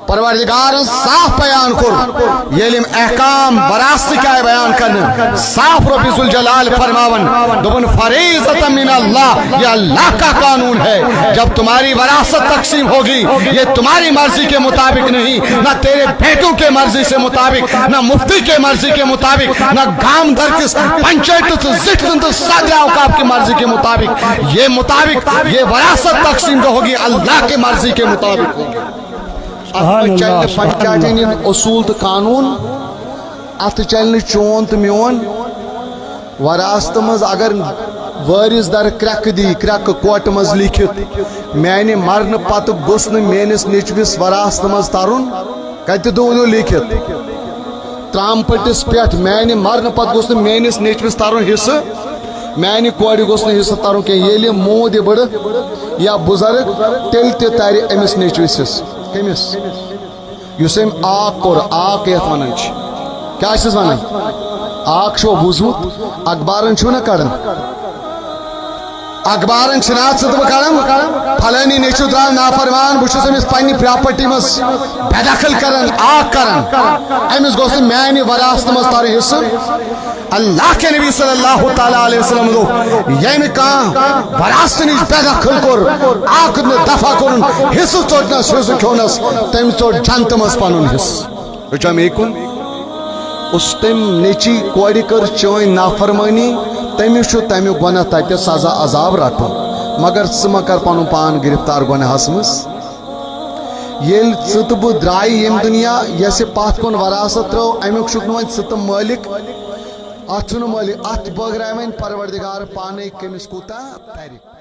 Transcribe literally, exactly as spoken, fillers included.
پروردگارن صاف بیان کوٚر، ییٚلہِ یِم احکام وراثت کیٛاہ بیان کرنہٕ، صاف رب ذوالجلال فرماون، دوٚپُن، فریضة من اللہ، یہ اللہ کا قانون ہے۔ جب تمہاری وراثت تقسیم ہوگی، یہ تمہاری مرضی کے مطابق نہیں، نہ تیرے بیٹوں کے مرضی سے مطابق، نہ مفتی کے مرضی کے مطابق، نہ گام در کس پنچایت تہٕ زٹھ سٕنٛدِ صدر اوقاف کی مرضی کے مطابق۔ یہ مطابق، یہ وراثت تقسیم جو ہوگی، اللہ کی مرضی کے مطابق ہوگی۔ اتھ منٛز چلہِ نہٕ پنچایتن ہٕنٛدۍ اصوٗل تہٕ قانوٗن، اتھ چلہِ نہٕ چون تہٕ میون۔ وراثتہٕ منٛز اگر وٲرِث در کرٛٮ۪کہٕ دی، کرٛٮ۪کہٕ کوٹہٕ منٛز لیٖکھِتھ، میانہِ مرنہٕ پتہٕ گوٚژھ نہٕ میٲنِس نیٚچوِس وراثتہٕ منٛز ترُن، کتہِ دِتوٕ ؤنِو لیٖکھِتھ؟ ترامہٕ پٔٹِس پٮ۪ٹھ میانہِ مرنہٕ پتہٕ گوٚژھ نہٕ میٲنِس نیٚچوِس ترُن حصہٕ، میانہِ کورِ گوٚژھ نہٕ حصہٕ ترُن کینٛہہ۔ ییٚلہِ یہِ موٗد یہِ بٕڑٕ یا بُزرگ، تیٚلہِ تہِ ترِ أمِس نیٚچوِس حصہٕ۔ کٔمِس؟ یُس أمۍ عاق کوٚر، عاق یتھ ونان چھِ، کیٛاہ چھِس ونان؟ عاق چھُوا بوٗزمُت؟ اخبارن چھُو نہ کڑان؟ اخبارن چھِنہ آز ژٕ تہٕ بہٕ کڑان، فلٲنی نیٚچوٗ درٛاو نافرمان، بہٕ چھُس أمِس پننہِ پراپرٹی منٛز بے دخل کران، عاق کران، أمِس گوٚژھ نہٕ میانہِ وراثتہٕ منٛز ترُن حصہٕ۔ اللہ کے نبی صلی اللہ تعالیٰ علیہ وسلم دوٚپ، ییٚمہِ کانٛہہ وراثتہٕ نِش بے دخل کوٚر، عاق نہٕ دفع کوٚرُن، حصہٕ ژوٚٹنس، حصہٕ کھیوٚنس، تٔمۍ ژوٚٹ جنتہٕ منٛز پنُن حصہٕ۔ رجوع مے کُن۔ اس تٔمۍ نیٚچی کورِ کٔر چٲنۍ نافرمٲنی، تٔمِس چھُ تَمیُک گۄناہ تَتہِ سزا عذاب رَٹُن، مگر ژٕ مہ کر پَنُن پان گرفتار گۄناہَس منٛز۔ ییٚلہِ ژٕ تہٕ بہٕ درٛایہِ ییٚمہِ دُنیا، یۄس یہِ پَتھ کُن وراثت ترٲو، اَمیُک چھُکھ نہٕ وۄنۍ ژٕ تہٕ مٲلِک، اَتھ چھُنہٕ مٲلِک، اَتھ بٲگراوِ وۄنۍ پروردگار پانے کٔمِس کوٗتاہ تَرِ۔